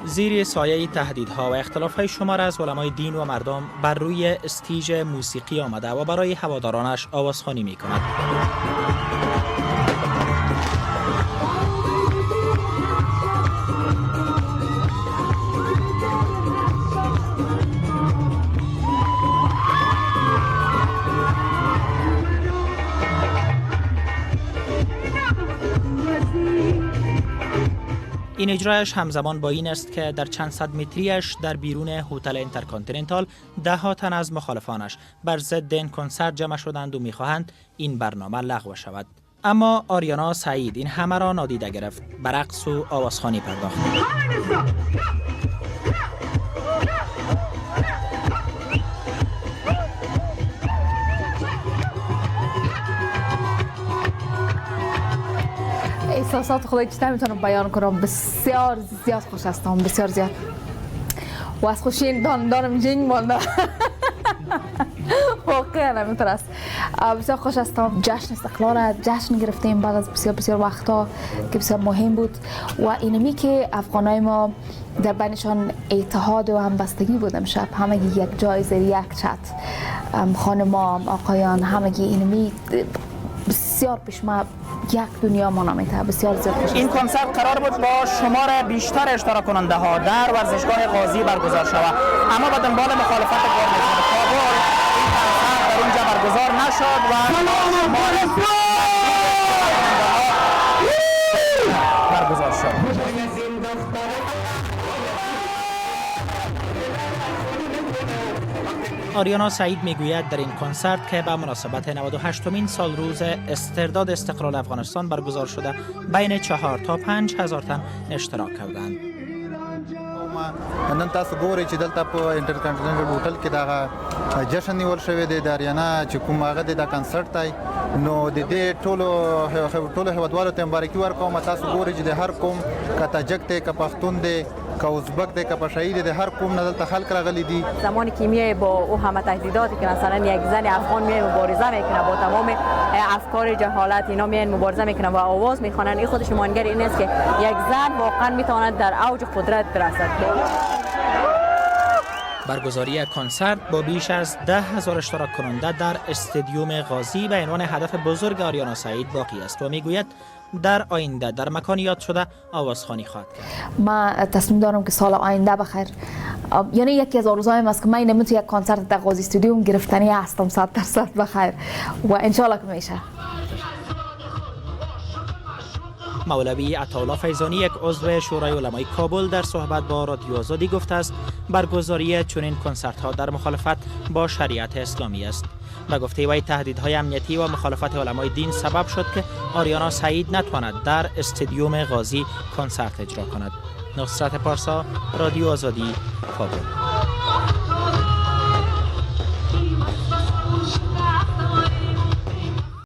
زیر سایه تهدیدها و اختلاف‌های شمار از علمای دین و مردم بر روی stage موسیقی آمده و برای هوادارانش آوازخوانی می‌کند. این اجرایش همزمان با این است که در چند صد متریش در بیرون هتل انترکانتیننتال ده ها تن از مخالفانش بر ضد این کنسرت جمع شدند و میخواهند این برنامه لغو شود. اما آریانا سعید این همه را نادیده گرفت، به رقص و آوازخوانی پرداخت. احساسات خود چطور میتونم بیان کنم؟ بسیار زیاد خوش هستم، بسیار زیاد، و از خوشی دانم جنگ مانده. واقعا همینطور است. بسیار خوش هستم. جشن استقلال جشن گرفتیم بعد از بسیار بسیار وقتا که بسیار مهم بود و اینمی که افغانای ما در بینشان اتحاد و همبستگی بود. امشب همگی یک جای زیر یک چت، خانما، آقایان، همگی. اینمی بسیار پیش ما یک دنیا معنا میده. بسیار زیاد خوش. این کنسرت قرار بود با شمار بیشتر اشتراک کننده ها در ورزشگاه قاضی برگزار شود، اما به دنبال مخالفت گارنیزون کابل این کنسرت در اونجا برگزار نشد و برگزار شد. آریانا سعید میگوید در این کنسرت که به مناسبت 98مین سال روز استرداد استقلال افغانستان برگزار شده، بین 4 تا 5 هزار تن اشتراک کردند. نن تاسو ګورئ چې دلته په انټرکانټیننټل هوټل کې دغه جشن نیول شوی دی، د آریانا چې کوم هغه دی، دا کنسرت دی. نو د دې ټولو هیوادوالو ته مبارکي ورکوم. تاسو ګورئ چې د هر قوم، که تاجک دی، که پښتون دی، که ازبک دی، که پشهيي دی، د هر قوم نه دلته خلک راغلي دي. زمانی که میای با او همه تهدیداتی که مثلا یک زن افغان میای مبارزه میکنه، با تمام افکار جهالت اینا میان مبارزه میکنن و آواز میخوانن، این خودش نمایانگر این است که یک زن واقعا میتواند در اوج قدرت برسد. برگزاری کنسرت با بیش از 10,000 اشتراک کننده در استادیوم غازی به عنوان هدف بزرگ آریانا سعید باقی است و میگوید در آینده در مکان یاد شده آوازخوانی خواهد کرد. ما تصمیم دارم که سال آینده بخیر، یعنی یکی از آرزوهایم است که من اینم یک کنسرت در غازی استادیوم گرفتنی هستم، 100% بخیر و انشالله که میشه. مولوی عطاالله فیضانی، یک عضو شورای علمای کابل، در صحبت با رادیو آزادی گفته است برگزاری چنین کنسرت ها در مخالفت با شریعت اسلامی است. به گفته وی تهدیدهای امنیتی و مخالفت علمای دین سبب شد که آریانا سعید نتواند در استادیوم غازی کنسرت اجرا کند. نصرت پارسا، رادیو آزادی، کابل.